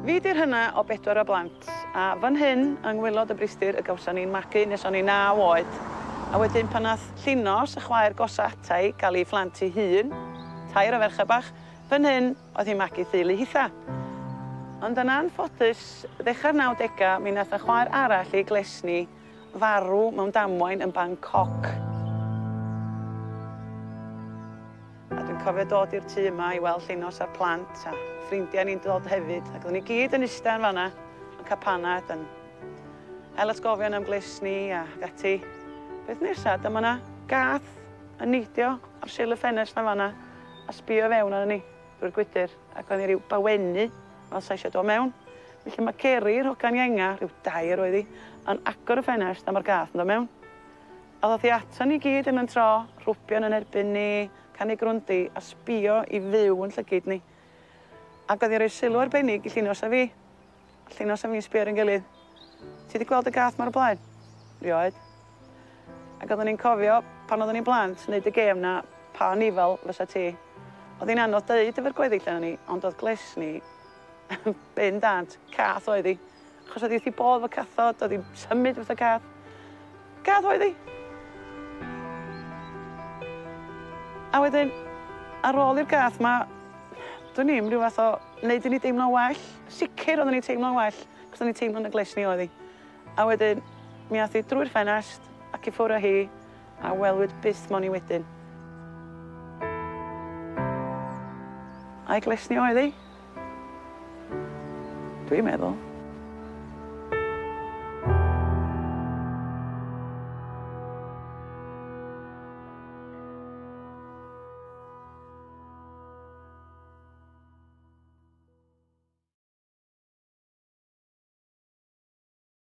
Fi 'di'r hyna o bedwar o blant, a fan hyn yng ngwaelod y Bristir y gawson ni'n magu nes o'n i'n naw oed, a wedyn pan nath Llinos, y chwaer gosa ata i, ga'l 'i phlant 'i hun, tair o ferched bach, fan hyn oedd hi'n magu theulu hitha. Ond yn anffodus, ddechrau'r nawdega mi nath y chwaer arall ei Glesni farw mewn damwain yn Bangkok. A dwi'n cofio dod i'r tŷ yma i weld Llinos a'r plant a ffrindiau ni'n dod hefyd ac oedden ni gyd yn ista yn fanna yn cael panad yn hel atgofion am Glesni ac ati. Beth nesa, dyma 'na gath yn neidio ar sil y ffenest na fanna a sbio fewn arnon ni drwy'r gwydr ac oedd hi ryw bawennu fel sa eisiau dod mewn. Felly mae Ceri, yr hogan ienga, rhyw dair oedd hi, yn agor y ffenest a mae'r gath yn dod mewn. A ddoth hi aton ni gyd yn yn tro, rhwbio'n yn erbyn ni, canu grwndi a sbio i fyw yn llygid ni. Ac oedd hi'n rhoi sylw arbennig i Llinos a fi. Llinos a fi'n sbio ar ein gilydd. Ti 'di gweld y gath 'ma o'r blaen? Rioed. Ac oeddwn i'n cofio pan oeddwn i'n blant neud y gêm 'na pa anifail fysa ti. Oedd hi'n anodd deud efo'r gweddill ohonon ni ond oedd Glesni yn bendant cath oedd hi. Achos oedd hi wrth ei bodd efo cathod, oedd hi'n symud fatha cath. Cath oedd hi! A wedyn, ar ôl i'r gath 'ma, dwn i'm, rhyw fath o wneud i ni deimlo'n well. Sicr oeddwn i'n teimlo'n well, achos o'n i'n teimlo na glesni oedd hi. A wedyn, mi ath hi drwy'r ffenest ac i ffwrdd â hi, a welwyd byth moni wedyn. A'i glesni oedd hi? Dwi'n meddwl.